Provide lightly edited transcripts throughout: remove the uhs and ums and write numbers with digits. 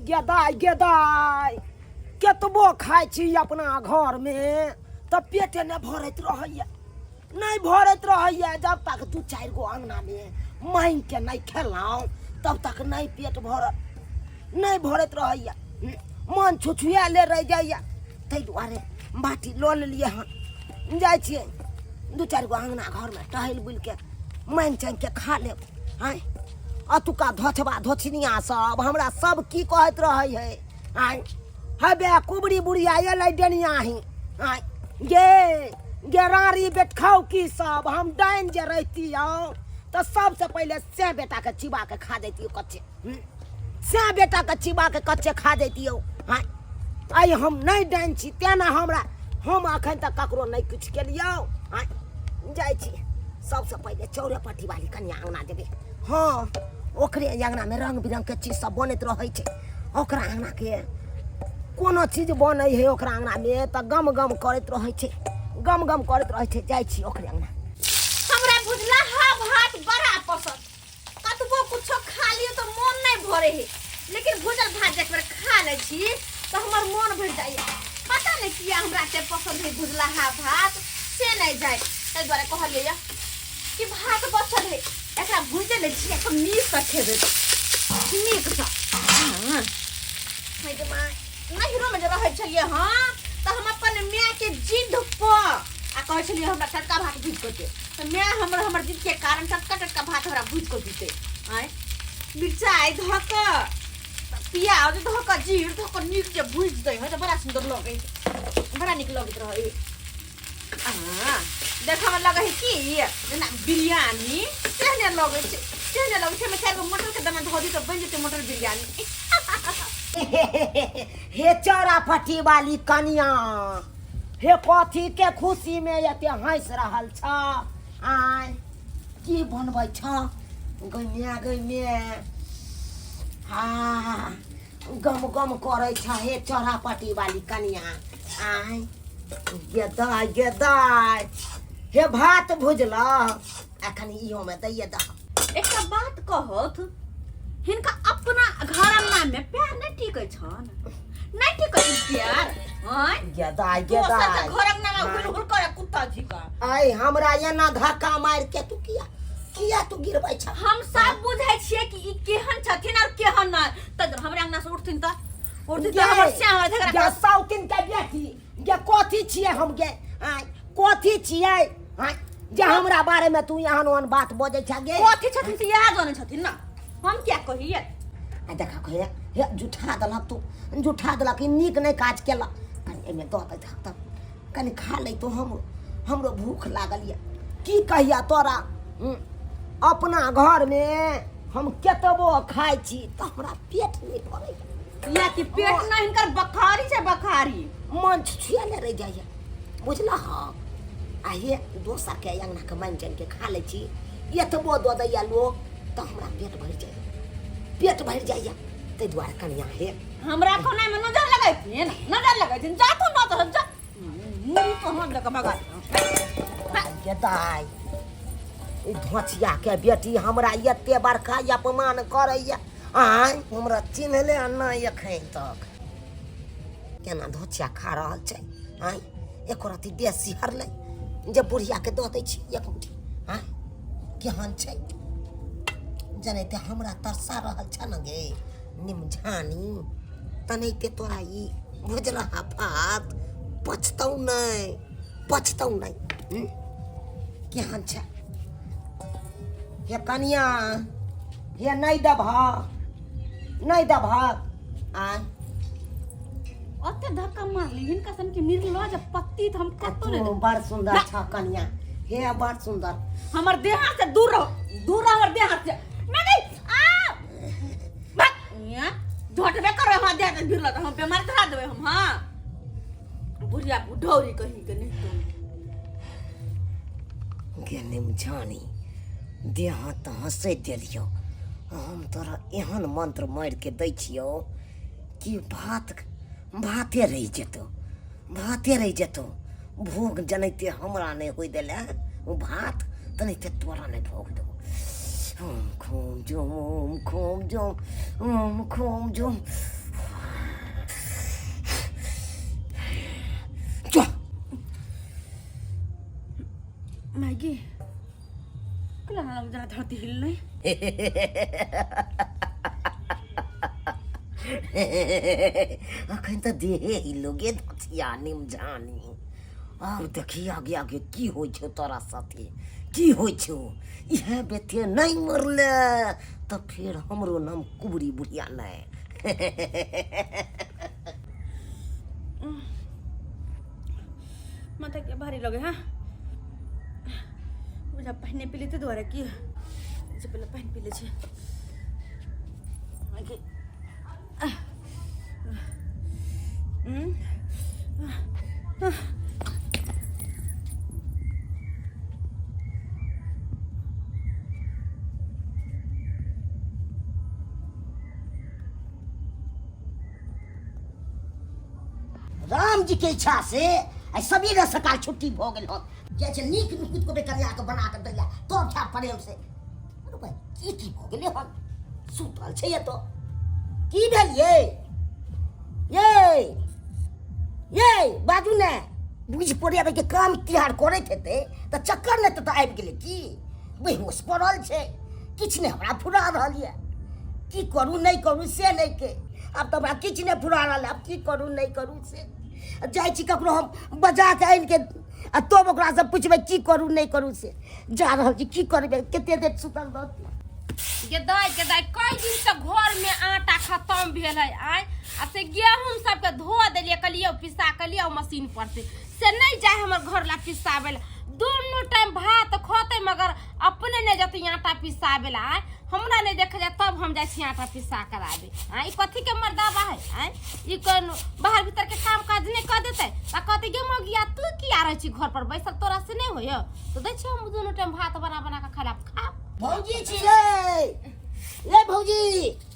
गेदाय गेदाय केतबो खाइ छी अपना घरमे तऽ पेटे नहि भरैत रहैए नहि भरैत रहैए जब तक दू चारि गो अङ्गनामे माँगिके नहि खेलहुँ तब तक नहि पेट भरत नहि भरैत रहैए मन छुछुआएले रहि जाइए ताहि दुआरे बाटी लऽ लेलियै हन जाइ छियै दू चारि गो अङ्गना घरमे टहलि बुलिके माँगि चाँगिके खा लेब आँय अतुका धोछबा धोछनिया सब हमरा सब की कहैत रहै है आँय हबे कुबरी बुढ़िया एलै डेनिया ही आँय गे गे राड़ी बेटखाउ की सब हम डाइन जे रहितियौ तऽ सबसँ पहिले से बेटाके चिबा के खा जैतियौ कच्चे से बेटाके चिबा के कच्चे खा जैतियौ आँय आइ हम नहि डाइन छी तेँ ने हमरा हम अखन तक ककरो नहि किछु केलियौ आँय जाइ छी सबसँ पहिले चौरे पट्टी वाली कनिया अङ्गना जेबै हँ ओकरे अङ्गनामे रङ्ग बिरङ्गके चीज सब बनैत रहै छै ओकरा अङ्गनाके कोनो चीज बनै है ओकरा अङ्गनामे तऽ गम गम करैत रहै छै गम गम करैत रहै छै जाइ छी ओकरे अङ्गना हमरा भुजला हा भात बड़ा पसंद कतबो कुछो खा लियो तो मन नहीं भरे है लेकिन भुजल भात एक बेर खा ले छी तो हमर मन भर जाइए पता नहीं किया हमरा के पसंद है भुजला हा भात से नहीं जाए ताहि दुआरे कहलियै या कि भात बचल है एकरा भुजि लै छी आ नीकसँ खेबै नीकसँ हँ नैहरोमे जे रहै छलियै हँ तऽ हम अपन मायके जिद पर आ कहै छलियै हमरा टटका भात भुजि कऽ दे तऽ माय हमर हमर जिदके कारण टटका टटका भात हमरा भुजि कऽ दितै आँय मिरचाइ धऽ कऽ पियाज धऽ कऽ जीर धऽ कऽ नीक जे भुजि दै हइ तऽ बड़ा सुन्दर लगै छै बड़ा नीक लगैत रहै हँ देखऽमे लगै हइ की जेना बिरयानी तेहने लगै छै तेहने लगै छै ओहिमे चारि गो मटरके दाना धऽ दियौ तऽ बनि जेतै मटर बिरयानी हे चौरा पट्टी वाली कनिया हे कथी के खुशी में एते हंस रहल छ आय की बनबै छ गैया गैया हाँ गम गम करै छ हे चौरा पट्टी वाली कनिया आय गेदाय गेदाय हे भात भुजल एखन इहोमे दैये दह एकटा बात कहत हिनका अपना घर अंगना में प्यार नहीं टिकै छन नहीं टिकै छन प्यार आँय गेदाय दोसर के गेदाय घर अंगना में हुल हुल करे कुत्ता जी का आय हमरा एना धक्का मारि के तू किया किया तू गिरबै छ हम सब बुझै छियै कि ई केहन छथिन और केहन नहि तऽ हमरा अंगना से उठथिन तऽ उठथिन तऽ हमर श्याम झगड़ा गे साउतिन के बेटी गे कथी छियै हम गे आय कथी छियै आय जे हमरा बारे में तू एहन ओहन बात बजै छ गे कथी छथिन से इएह जानै छथिन ने हम क्या कहियै आ देखा कहे हे जुठा देलक तू जुठा देलक ई नीक नहि काज केलक कनि एहिमे दऽ दैत तब कनि खा लैतो हमरो हमरो भूख लागल यऽ की कहिया तोरा अपना घरमे हम केतबो खाइ छी तऽ हमरा पेट नहि भरैया किया कि पेट ना हिनकर बखारी छै बखारी मन छुछुएले रहि जाइए बुझलह आ हे दोसरके अङ्गनाके मानि जानिके खा लै छी एतबो दऽ दैया लोक तऽ हमरा पेट भरि जाइए पेट भरि जाइए ताहि दुआरे कनिया हे हमरा कोना में नजर लगैथिन नजर लगैथिन जा तू न तो जा मुंह तो हाथ लगा भगा गे दाइ ई धोचियाके बेटी हमरा एते बड़का अपमान करैया आँय हमरा चिन्हले नहि एखन तक केना धोचिया खा रहल छै आँय एको रत्ती देह सिहरलै जे बुढ़ियाके दऽ दै छी एक मुट्ठी आँय केहन छै जनाहिते हमरा तरसा रहल छ ने गे निमझानी तनाहिते तोरा ई भुजलहा भात पचतौ नहि पचतौ नहि हूँ? केहन छै हे कनिया हे नहि देबह नहि देबह आँय ओते धक्का मारली हिनका सन के निर्लज पत्ती त हम कतौ नहीं तू बड़ सुंदर छ कनिया हे बड़ सुंदर हमर देह हाथ से दूर रहो दूर रहो हमर देह हाथ से नहीं नहीं आ भाग या झटबे करो हमर देह से भिरल हम बीमार धरा देबै हम हां बुढ़िया बुढ़ौरी कहीं के नहीं तुम गे निमझानी देह हाथ तऽ हँसैत देलियौ हम तोरा एहन मंत्र मारिके दै छियौ कि भात भाते रहि जेतौ भाते रहि जेतौ भोग जनैते हमरा नहि होइ देले ओ भात तनैते तोरा नहि भोग देबौ ओम खूम जुम ओम खूम जुम ओम खूम जुम गे केना नाम जेना धरती हिललै। अखन तऽ देहे हिलो गे धथिया निमझानी। आब देखी आगे आगे की होइ छौ तोरा साथे, की होइ छौ। इएह बेथे नहि मरले तऽ फेर हमरो नाम कुबरी बुढ़िया नहि। माथा के भारी लगे। हाँ, बुझा पानि पी लेते दुआरे की से पहिले पानि पी लै छी। राम जी के इच्छा से आइ सबेरे सकाल छुट्टी भऽ गेल हन। जाइ छै नीक नुकुत को कनिया के बना के दैला, तब खायब प्रेम से। अरे भाई, की की भऽ गेलै हन? सुतल छै एतऽ। की भेल ये? ये ये बाजू ने। बुझि पड़े के काम तिहार करैत हेतै तऽ चक्कर नहि तऽ आबि गेलै। की बेहोश पड़ल छै, किछु नहि हमरा फुरा रहल यऽ। की करू नहि करू से नहि के आब तऽ हमरा किछु नहि फुरा रहल। आब की करू नहि करू से जाइ छी ककरो हम बजा के आनि के आ तब ओकरासँ पुछबै की करू नहि करू से। जा रहल छी, की करबै, कते देर सुतल रहतै। गेदाय गेदाय, कई दिन से घर में आटा खत्म भेल है आय, आ से गेहूं सबके धो देलिए, कहलिए पिसा के लियो मशीन पर से नहीं जाए हमर घर ला पिसाबे ला। दोनों टाइम भात खोते मगर अपने नहीं जते आटा पिसाबे ला आय। हमरा नहीं देखे जाए तब हम जाए छी आटा पिसा कर आबे आय। ई कथी के मर्दाबा है आय? ई कोन बाहर भीतर के काम काज नहीं कर देते त कहते गे मगिया तू किया रहै छी घर पर बैसल, तोरा से नहीं होय तो दै छी हम दोनों टाइम भात बना बना के खाला खा। भौजी छी रे, ये भौजी।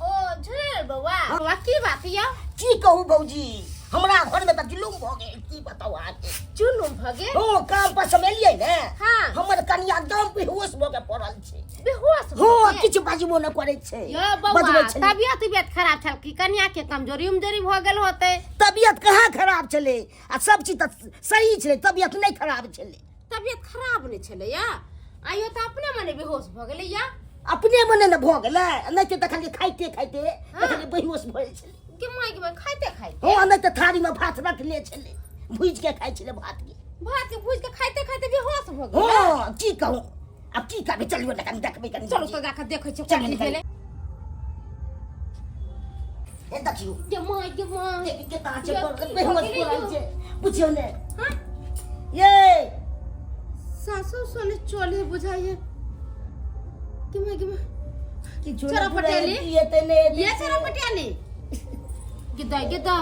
ओ झुरेल बौआ, बौआ की बात यौ? की कहू भौजी, हमरा घर में तऽ जुलुम भऽ गेल, की बताउ अहाँके। जुलुम भऽ गेल? हो, काम पर से एलियै ने। हाँ। हमर कनिया एकदम बेहोश भऽ के पड़ल छै। बेहोश भऽ हो गेल? किछु बाजबो नहि करै छै। यौ बौआ, बजबै छलै। तबियत उबियत खराब छल की? कनिया के कमजोरी उमजोरी भऽ गेल होतै? तबियत कहाँ खराब छलै, आ सब चीज तऽ सही छलै, तबियत नहि खराब छलै। तबियत खराब नहि छलै या आइयो तऽ अपने मने बेहोश भऽ गेलै या? अपने मने ने भऽ गेलै, नहि तऽ खाली खाइते खाइते खाली बेहोश भऽ गेल छलै। के माय के माय, खाइते खाइते? हँ, नहि तऽ थारीमे भात रखले छलै, भुजि के खाइ छलै भात के। भात के भुजि के खाइते खाइते बेहोश भऽ गेलै? हँ, की कहू, आब की करबै? चलियौ ने कनि देखबै कनि। चलू तऽ जाकऽ देखै छियै चलू कथी ने। भेलै। ए देखियौ। गे माय गे माय, देखी के कहाँ छै। यौ, की बेहोश भऽ गेलै पड़ल यौ? छै, बुझियौ ने। हँ? ये सासो सोने चले बुझाइए के माय के माय। किछु चलो नहि पटियाली। की हेतै नहि हेतै ये से। चलो पटियाली। गिदा गिदा,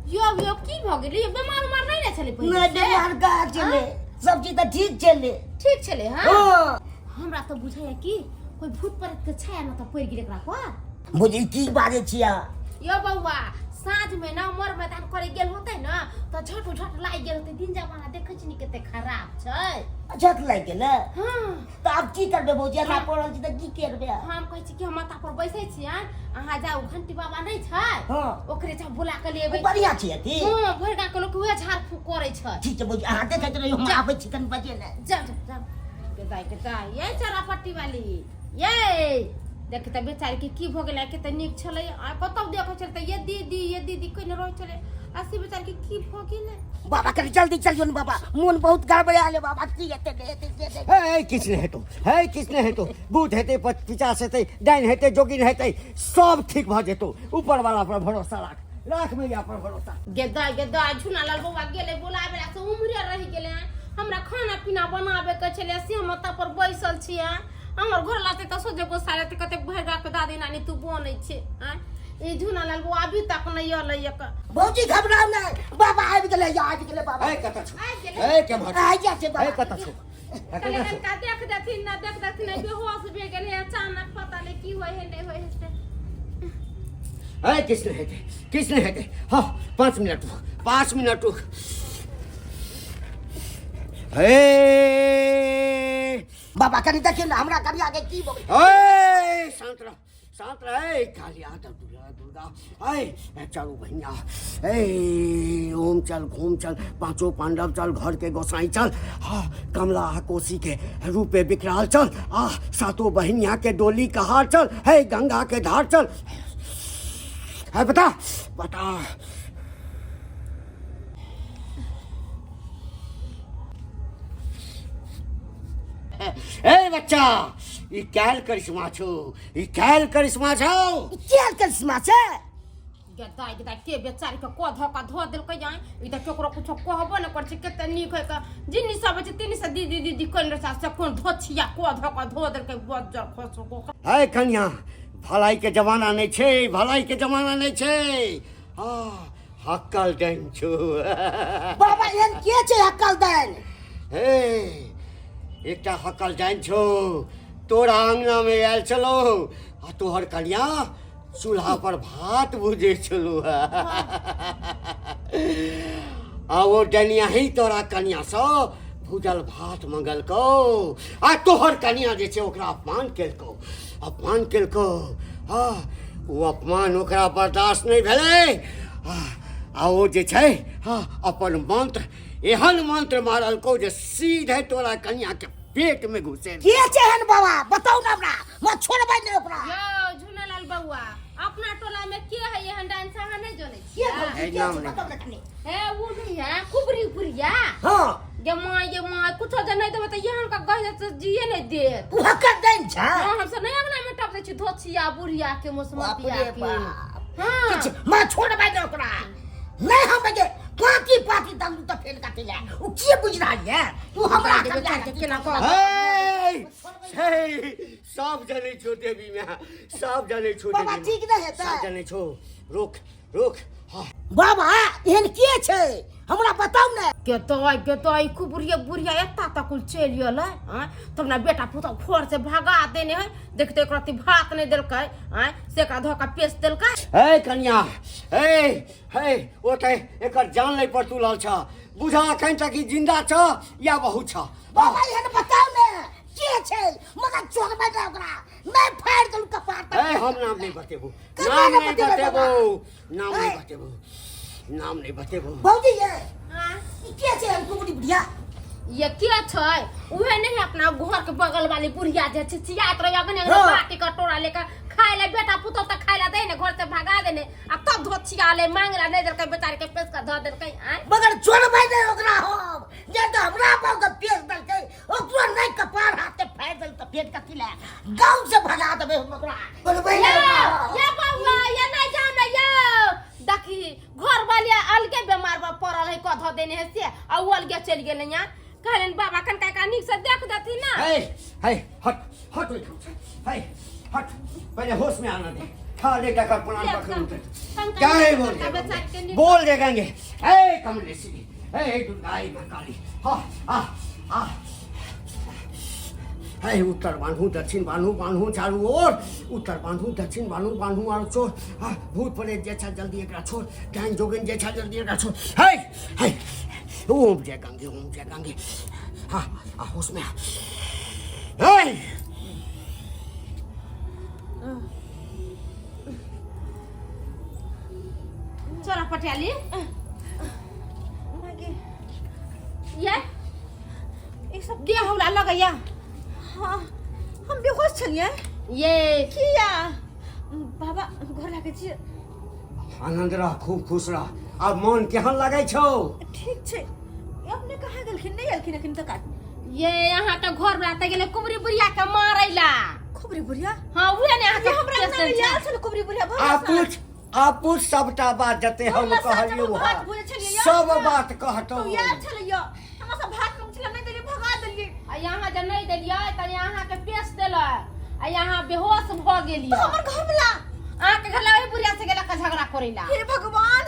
यो यो की भऽ गेलै? यो बेमार उमार नहि ने छलै पहिले नहि से? बेमार कहाँ छलै, सब चीज तऽ ठीक छलै। ठीक छलै? हाँ। हँ। हमरा तऽ बुझाइए कि कोइ भूत प्रेत के छाया न तऽ पड़ि गेल एकरा पर। बुझी की बाजै छियै अहाँ? यो बौआ, साँझ में ना मर मैदान करे गेल होते ना तऽ झट झट लागि गेल होते। दिन जमाना देखै छी ने कते खराब छै। झट लागि गेलै? हाँ। तऽ आब की करबै भौजी? एना पड़ल छी तऽ की करबै? हम कहै छी कि हम माथा पर बैसै छियै, अहाँ जाउ, घंटी बाबा नहि छै? हाँ। ओकरे जा बुला के लेबै। बढ़िया छै अथी। हाँ, भरि गाँव के लोक उहे झाड़ फूक करै छै। ठीक छै भौजी, अहाँ देखैत रहियौ, हम आबै छी कनि बजे ने। जाउ जाउ जाउ। के दाइ के दाइ, ये चरा पट्टी वाली ये, देखी तऽ बेचारी के की भऽ गेलै? कते नीक छलै आ कतौ देखै छलै तऽ ये दीदी ये दीदी कहिने रहै छलै, आ से बेचारी के की भऽ गेलै? बाबा, कनि जल्दी चलियौ ने बाबा, मोन बहुत गड़बड़ायल है बाबा। की हेतै नहि हेतै से नहि। हे, किछु नहि हेतौ, हे, किछु नहि हेतौ। भूत हेतै, पिचास हेतै, डाइन हेतै, जोगिन हेतै, सब ठीक भऽ जेतौ। ऊपर वाला पर भरोसा राख, राख मैया पर भरोसा। गेदा गेदा, झुना लाल बौआ गेलै बोलाबे ला से उम्हरे रहि गेलै हँ। हमरा खाना पीना बनाबे के छलै से हम ओतऽ पर बैसल छियै। हमर घर लाते तऽ सोझे गोस्सा रहतै, कते भरि गाँव के दादी नानी तू बनै छै आँय। ई झुना लाल बौआ अभी तक नहि एलै एक। भौजी, घबराउ नहि, बाबा आबि गेलै, आबि गेलै बाबा। हे, कतऽ छौ? आबि गेलै। हे, केम्हर छौ? आबि जाइ छै हे, बाबा। कतऽ छौ? हे, कहले कतऽ छौ? कनिका देख देथिन ना, देख देथिन ना, बेहोश भए गेलै अचानक, पता नहि की होइ है नहि होइ है से। हे, किछु नहि हेतै, किछु नहि हेतै। हँ, 5 मिनट रुक, 5 मिनट रुक। हे। बाबा, कनि देखियौ ने हमरा कनिया के की भऽ गेलै? हे, शान्त रह, शांत रह। कालिया दुर्गा दुर्गा ऐ चलू भैया, ऐ ओम चल घूम चल, पांचों पांडव चल, घर के गोसाई चल, हाँ कमला आ कोसी के रूपे विकराल चल, आ सातों बहनिया के डोली कहार चल, है गंगा के धार चल। है बता बता। ए बच्चा, ई कैल करिश्मा छौ, ई कैल करिश्मा छौ। ई कैल करिश्मा छै? गदाइ गदाइ के बेचारी के को धोका धो देलकै जाय, ई त केकरो कुछो कहबो न करै छै। कते नीक है के जिन्नी सब छै तिन्नी से दीदी दीदी कोन रसा से कोन धोछिया को धोका धो देलकै बज्जर खसो को। है कन्या, भलाई के जमाना नहीं छै, भलाई के जमाना नहीं छै। आ हक्कल डैन छौ। बाबा एहन के छै हक्कल डैन? हे एकटा हक्कल डैन छौ, तोरा अंगना में आयल छलो आ तोहर कन्या चूल्हा पर भात भुजै छलो आ ओ डनिया ही तोरा कन्या सँ भूजल भात मंगलकौ आ तोहर कन्या जे छै ओकरा अपमान केलकौ, अपमान केलकौ। हँ ओ अपमान ओकरा बर्दाश्त नहि भेलै आ ओ जे छै हँ अपन मंत्र एहन मंत्र मारलकौ जे सीधे तोरा कन्या के पेट में घुसे। के छै एहन बाबा बताउ ने हमरा, म छोड़बै नहि ओकरा। यौ झुनालाल बौआ, अपना टोला में के है एहन डांस अहाँ नहीं जनै के छियै? भौजी, के नाम छै नहि। बताउ ने कनी। हे उ नहीं है कुबरी बुढ़िया। हाँ। गे माँ गे माँ कुछो जे नहीं देबै त एहन का कह देत जिए नहीं देत। उ हक्कर दैन छै। हाँ, हम सब नहीं अंगना में टप दै छी धोछिया बुढ़िया के मोसमतिया बाप रे के। बाप। हाँ। किछु माँ छोड़बै नहि ओकरा, नहीं हम जे पाती पाती दंगू तऽ फेर कथी ले उ के बुझ रहल ये तू हमरा देबे कन्या के केना कह। हे हे सब जनै छौ देवी में, सब जनै छौ बाबा देवी में। ठीक नहि हेतै। सब जनै छौ, रोक रोक। हाँ। बाबा एहन के छै हमरा बताउ ने। के तो के तो ई खूब बुढ़िया बुढ़िया एत्ता तक कुल चलि गेलै आँय, तब ना बेटा पुतहु घर से भगा देने है, देखते एक रत्ती भात नहीं देलकै आँय, से एकरा धोखा पेश देलकै। हे कन्या, हे हे ओतै एकर जान लै पर तुलल छ, बुझा अखन तक ई जिंदा छ या बहु छ। बाबा एहन बताउ ने के छै, मगर छोड़बै ने ओकरा, नहीं फाड़ि देलु कपार तक। हे हम नाम नहीं बतेबो, कपार नाम नहीं नहीं बतेबै बतेबो, बाबा। नाम नहीं हे। बतेबो, नाम नहीं बतेबो। भौजी ये हाँ? ई के छै हम कुबड़ी बुढ़िया? ये के छै उहे नहीं अपना घर के बगल वाली बुढ़िया जे चिचियात रहे अगने अगने हाँ। बाटी कटोरा लेकर खाय ले बेटा पुतोह त खाय ले दे ने घर से भगा देने आ तब धोछिया ले मांगला नहीं देलकै बेचारी के पेश के धऽ देलकै आँय। मगर छोड़बै नहि ओकरा हम, जे तऽ हमरा बाप के पेश देलकै ओकरो नहि कपार हाथ के फाड़ि देल तऽ पेट कथी ले गाँव से भगा देबै हम ओकरा, छोड़बै नहि यौ, ओकरा हम। ये बौआ, ये नहीं जाओ ना यौ। देखी घर वाले अलगे बीमार पड़ल है कह धऽ देने है से आ उ अलगे चलि गेलै यहाँ। कहलनि बाबा कनका का नीक से देख देथिन ना। हे हे हट हट ओहिठाम से, हे हट, पहले होश में आना दे, खा ले टकर प्राण ले, पकड़ कम- उतर। कम- क्या है कम- बोल कम- दे, बच्चा के नीक- बोल दे गंगे, हे कमलेश्वरी, हे दुर्गा, हे मां काली, हाँ आ आ हे उत्तर बान्हू दक्षिण बान्हू बान्हू चारू ओर, उत्तर बान्हू दक्षिण बान्हू बान्हू आर छोड़, हाँ भूत प्रेत जे छा जल्दी एकरा छोड़, डाइन जोगिन जे छा जल्दी एकरा छोड़, हे हे ओम जय गंगे ओम जय गंगे, हाँ आ होश में आ, हे चला पटियाली ये ई सब देह हमरा लगैया। हाँ हम बेहोश छलियै। ये किया बाबा घर लागै छियै? आनंद रह, खूब खुश रह। आब मन केहन लगै छौ? ठीक छै। अपने कहाँ गेलखिन? नहि एलखिन एखन तक। ये यहाँ के घर वाला त गेलै कुबरी बुढ़िया के मारैला। कुबरी बुढ़िया? हाँ उहे ने अहाँ के ये हमरा पेश अंगना में देल छै। आयल छल कुबरी बुढ़िया। आ पूछ, आ पूछ सबटा बात जते हम हमरा साथ कहलियौ जब हँ, भात भुजै छलियै याद सब छै? बात कहतौ। तो याद छलैया हमरा सब भात मंग छलै नहि देलियै भगा देलियै। आ यहाँ जे नहीं देलियै त यहाँ के पेश देलै आ यहाँ बेहोश भ गेलियै। तो हमर घर वाला अहाँ के घर ला ओहि बुढ़िया से गेला के झगड़ा करैला। हे भगवान,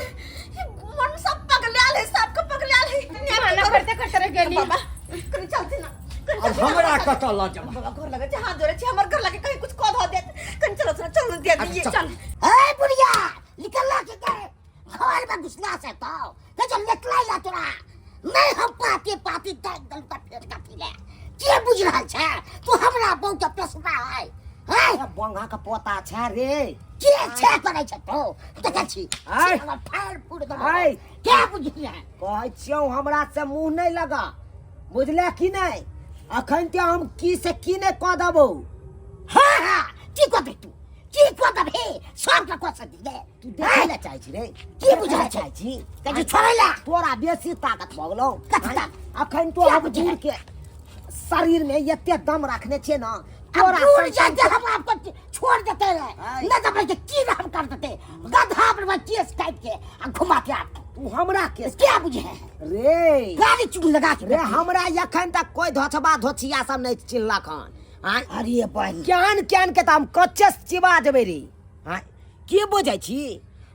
हे मन सब पगलायल है, सबके पगलायल है। माना करते करते रह गेली। बाबा कनी चलते ना, कनी अब चलते ना। हमरा कतऽ लऽ जेबा? बाबा घर लगे छै, हाथ जोड़े छै, हमर घर लगे कहीं कुछ कह धऽ देत। कनी चलो चलो चलो दे दिए अच्छा। चल। ए बुढ़िया निकलला के के घर में घुसला से तो के जो निकला या तोरा नहीं हम पाती पाती दे दल त फेर कथी ले के बुझ रहल छै तू हमरा बहु के पेशवा है। हैं बंगा के पोता छै रे के छै करै छै तो देखै छी आय। हमर फाड़ फूड़ देबो आय। के बुझलियै कहै छियौ हमरा से मुँह नहि लगा बुझले कि नहि अखन ते हम की से की नहि कऽ देबौ हाँ हाँ की कऽ दे तू की कऽ देबही सबके कऽ सकी रे तू देखै लए चाहै छी रे की बुझै चाहै छी कथी छोड़ै लए तोरा बेसी ताकत भऽ गेलौ कथी ताकत? अखन तो क्या हम बुझै? बूढ़ के शरीर में एते दम रखने छियै ना अब तोरा दूर संग- जाके हम आपको छोड़ देते रहे आय। नहीं तो भाई की हम कर देते गधा पर भाई केस काट के आ घुमा के आपको तू हमरा के क्या बुझे है रे गाड़ी चुग लगा के रे हमरा एखन तक कोई धोछबा धोछिया सब नहीं चिल्लक हन आँय अरे बहन ज्ञान ज्ञान के तऽ हम कच्चे से चिबा देबै रे आँय की बुझै छी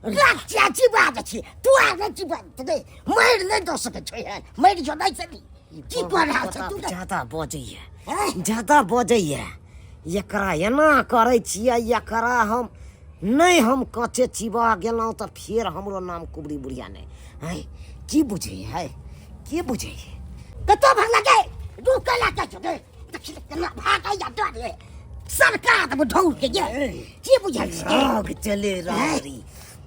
राख चाची बाज छी तू आ नहीं चिबा दे मर नहीं दो सके छै है मर जो नहीं सकी की कर रहा छै तू ज्यादा बजैया हैं? ज्यादा बजैया एकरा एना करै छियै एकरा हम नहि हम कच्चे चिबा गेलहुँ तऽ फेर हमरो नाम कुबरी बुढ़िया नहि आँय की बुझै है की बुझै है कतऽ भाग लगे रुक के लाके छो दे देखी केना भागै या डर रे सरकार तऽ ढौर के ये की बुझल छै राग चले रारी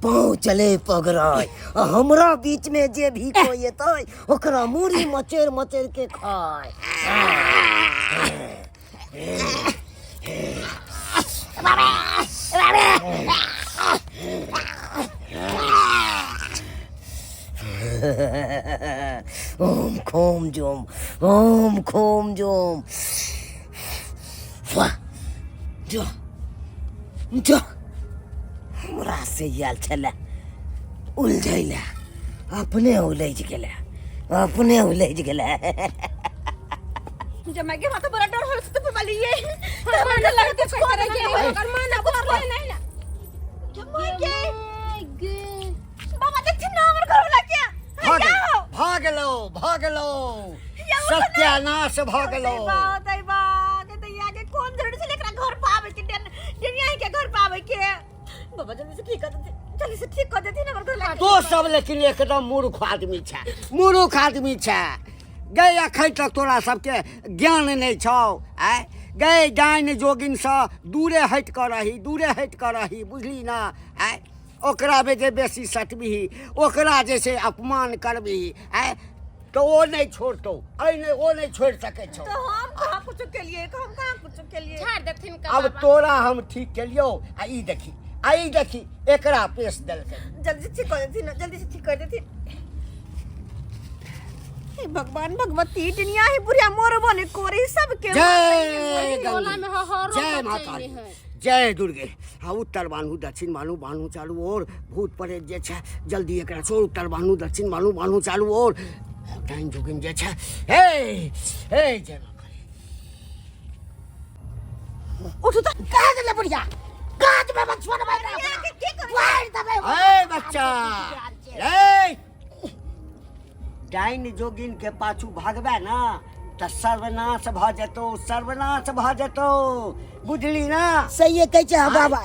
पाँव चले पगराय आ हमरा बीच में जे भी कोई एतै ओकरा मूड़ी मचेर मचेर के खाय ओम खोम जोम ओम खोम जोम वाह जो जो हमरा से आयल छलै उलझै लए अपने उलझि गेलै अपने उलझि गेलै जमाई के माथा बड़ा डर होल से तो वाली ये तो हमरा लगे कुछ करे के ओकर माँ ना कुछ करे नहीं ना जमाई के गे बाबा देखथिन ना हमर घर वाला के भऽ गेलौ भऽ गेलौ सत्यानाश भऽ गेलौ दैबा के दैया के कोन जरूरी छलै एकरा घर पर आबै के डेनिया के घर पर आबै के बाबा जल्दी से ठीक कर देथिन जल्दी से ठीक कर देथिन हमर घर वाला तो सब लेकिन एकदम मूर्ख आदमी छै मूर्ख आदमी छै गए अखन तक तोरा सबके ज्ञान नहि छौ आँय गए डाइन जोगिनसँ दूरे हटि कऽ रही दूरे हटि कऽ रही बुझली ना आँय ओकरा मे जे बेसी सटबिही ओकरा जे छै अपमान करबिही आँय तऽ ओ नहि छोड़तौ एहि नहि ओ नहि छोड़ि सकै छौ तो हम कहाँ कुछ केलिए हम कहाँ कुछ केलिए झाड़ देथिन का अब बाबा। तोरा हम ठीक केलियौ आ ई देखी आ ई देखी एकरा पेश देलकै जल्दी से ठीक कर देथिन जल्दी से ठीक कर देथिन हे भगवान भगवती दुनिया ही बुढ़िया मोर बने कोरी सबके जय टोला में हहरो जय माता मचैले दी है। जय दुर्गे हाँ उत्तर बान्हू दक्षिण बान्हू बान्हू चारू ओर भूत प्रेत जे छै जल्दी एकरा छोड़ उत्तर बान्हू दक्षिण बान्हू बान्हू चारू ओर डाइन जुगिन जे छै हे हे जय माता दी। उठू तऽ कहा देले बुढ़िया काज में मत छोड़बै रे के की करै मारि देबै ए बच्चा ए डाइन जोगिन के पाछू भागबे ना तऽ सर्वनाश भऽ जेतौ सर्वनाश भऽ जेतौ बुझली ना सहिए कहै छै हँ बाबा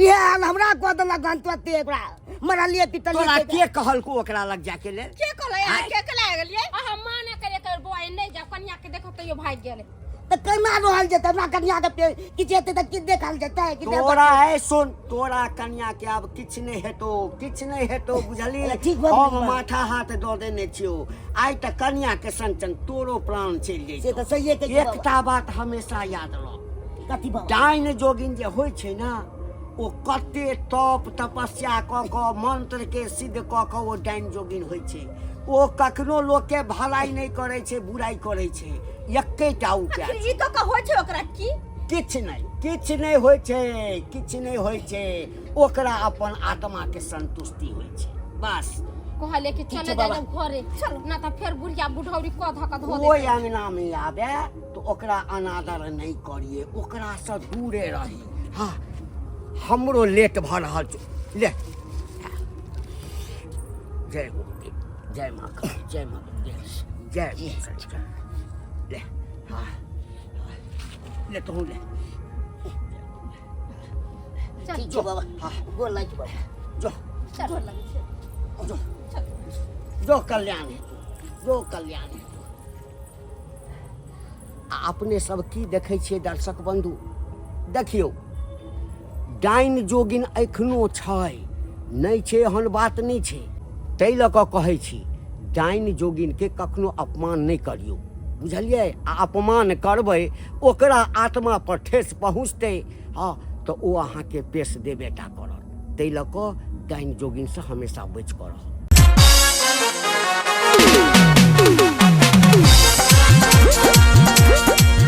इएह हाल हमरा कऽ देलक हन तुरते एकरा मरलिए तोरा पिटलिए के कहलको ओकरा लग जाके लेल के कहलै अहाँ के कहलै गेलियै अहाँ माना करे कर बौआ नहि जाओ कनिया के देखो तैयो भागि गेलै तऽ केना रहल जेतै हमरा कनिया के किछु हेतै तऽ की देखल जेतै कि नहि तोरा है सुन तोरा कनिया के आब किछु नहि हेतौ किछु नहि हेतौ बुझली ठीक भऽ हम गेलै। माथा हाथ दऽ देने छियौ आइ तऽ कनिया के संग संग तोरो प्राण चलि से जैतौ तऽ सहिए कहै छै बाबा। एकटा बात हमेशा याद रख कथी बाबा डाइन जोगिन जे होइ छै ने ओ कते तप तपस्या कऽ कऽ मंत्र के सिद्ध कऽ कऽ ओ डाइन जोगिन होइ छै ओ कखनो लोकके भलाई नहि करै छै बुराइ करै छै एकेटा उपाय आखिर ई कऽ कऽ होइ छै ओकरा की किछु नहि किछु नहि होइ छै किछु नहि होइ छै ओकरा अपन आत्माके संतुष्टि होइ छै बस कहले कि चले छै बाबा। जाए घरे ना तऽ फेर बुढ़िया बुढ़ौरी कऽ धऽ कऽ धो ओहि देतै अङ्गनामे आबे तऽ ओकरा अनादर नहि करियै ओकरासँ दूरे रही हँ हमरो लेट भऽ रहल छै ले जय गुरुदेव जय माँ काली जय माँ दुर्गे जय गुरु ले हाँ ले तू ले ठीक छै बाबा हाँ गोर लागि छी बाबा जो गोर लागै छै जो जो कल्याण हेतु जो कल्याण हेतु आ अपने सब की देखै छियै दर्शक बंधु देखियौ, डाइन जोगिन एखनो छै, नहि छै एहन बात नहि छै। ताहि लऽ कऽ कहै छी, डाइन जोगिनके कखनो अपमान नहि करियौ, बुझलियै? आ अपमान करबै, ओकरा आत्मा पर ठेस पहुँचतै, हँ, तऽ ओ अहाँके पेश देबे टा करत। ताहि लऽ कऽ डाइन जोगिनसँ हमेशा बचि कऽ रहब।